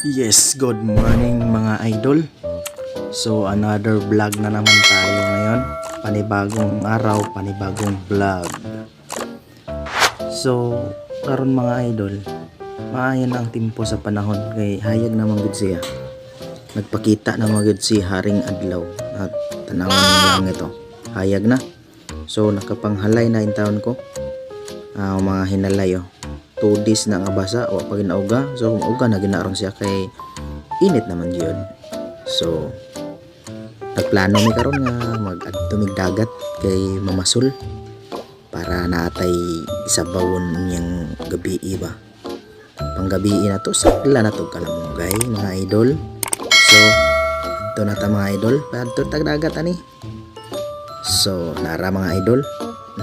Yes, good morning, mga idol. So another vlog na naman tayo ngayon. Panibagong araw, panibagong vlog. So, karon, mga idol, maayo na ang timpo sa panahon kay hayag naman gud siya. Nagpakita na gud si Haring Adlaw at tanawon lang ito. Hayag na. So nakapanghalay na intawon ko. Ah, mga hinalay oh. 2 days na nga basa o pag nauga. So mauga na ginaron siya kay init naman gyud. So nagplano mi karon nga mag-adto mig dagat kay mamasul para natay isabawon niyang gabi ba. Panggabi na to, sakla na to kalamunggay, mga idol. So adto na ta, mga idol, adto tag dagat ani. So nara, mga idol,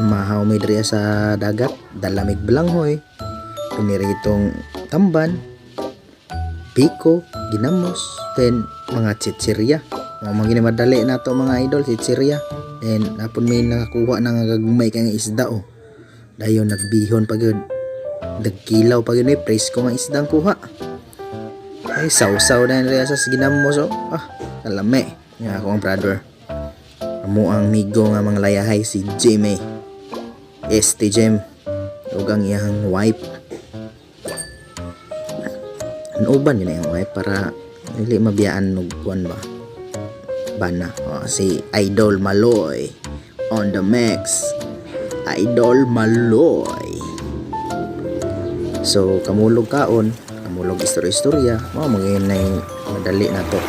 mahaw mi diri sa dagat, dala mig balanghoy, piniritong tamban, biko, ginamos, then mga chichirya. Mga mga ginamadali na to, mga idol, chichirya. Then napon may nakakuha na nga gagmay kay nga isda oh. Dayon nagbihon pa gyud. Nagkilaw pa gyud eh, presko nga isda ang kuha. Ay, sausaw na rin sa ginamos oh. Ah, kalame. Nga ako ang brother. Amo ang migo nga mga layahay si Jimmy. ST Jim. Ug ang iyang wife. Uban yun na yung wife para dili mabiyaan og kuan ba. Bana. Oh, si Idol Maloy on the mix. Idol Maloy. So kamulog kaon, kamulog istorya-istorya, mao mga na madali na to.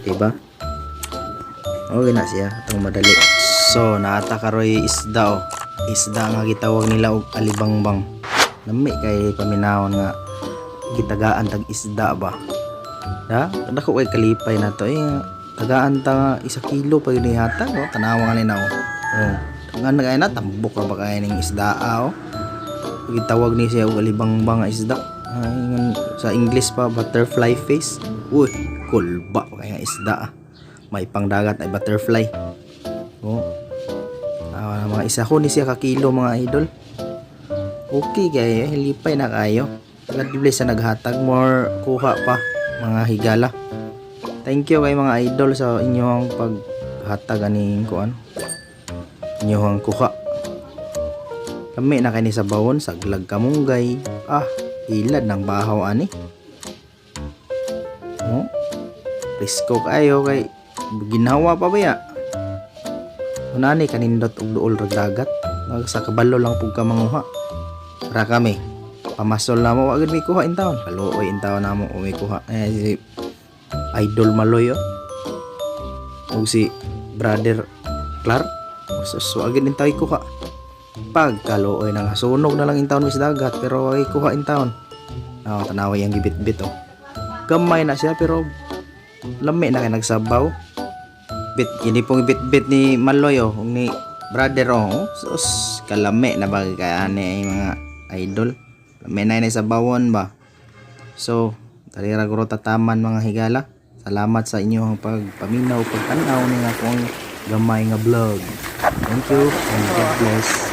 Diba? Okay na siya, atong madali. So, naata karoy isda oh. Isda nga gitawag nila og alibangbang. Lami kay paminawon nga gitagaan tag isda ba. Da, dako kay kalipay na to eh. Tagaan ta nga 1 kilo pa yun hatag oh. Tanawa nga ni na oh. Oh. Nga na kay na tambok ra ba kay ning isda ah, oh. Gitawag ni siya og alibangbang nga isda. Ay, sa English pa butterfly face. Uy, kulba pa kay nga isda ah. May pangdagat ay butterfly. Oh. Ah, mga isa ko ni siya ka kilo, mga idol. Okay kay lipay na kayo. God bless sa naghatag, more kuha pa, mga higala. Thank you kay mga idol sa inyong paghatag aning kuan. Inyong kuha. Kami na kay ni sa bawon saglag kamunggay. Ah, ilad ng bahaw ani. Oh. Presko kayo kay ginawa pa ba ya? Unani kanindot og duol rag dagat. Sa kabalo lang pug ka manguha. Ra kami. Pamasol na mo, wa gud may kuha in taon. Kaluoy in taon na mo may kuha. Eh, si Idol Maloy oh. Ug si Brother Clark. Sus, wa gud in taon kuha. Pagkaluoy na nga sunog na lang in taon sa dagat pero ay kuha in taon. Oh, tanaway ang gibit-bit oh. Gamay na siya pero lami na kay nagsabaw. Bit kini pong bit-bit ni Maloy oh, ug ni brother oh. Sus, kalami na bagay kay ani ay mga idol. Lami na ini sa bawon ba. So, dali ra guro tataman, mga higala. Salamat sa inyong pagpaminaw, pagtanaw ning akong gamay nga vlog. Thank you and God bless.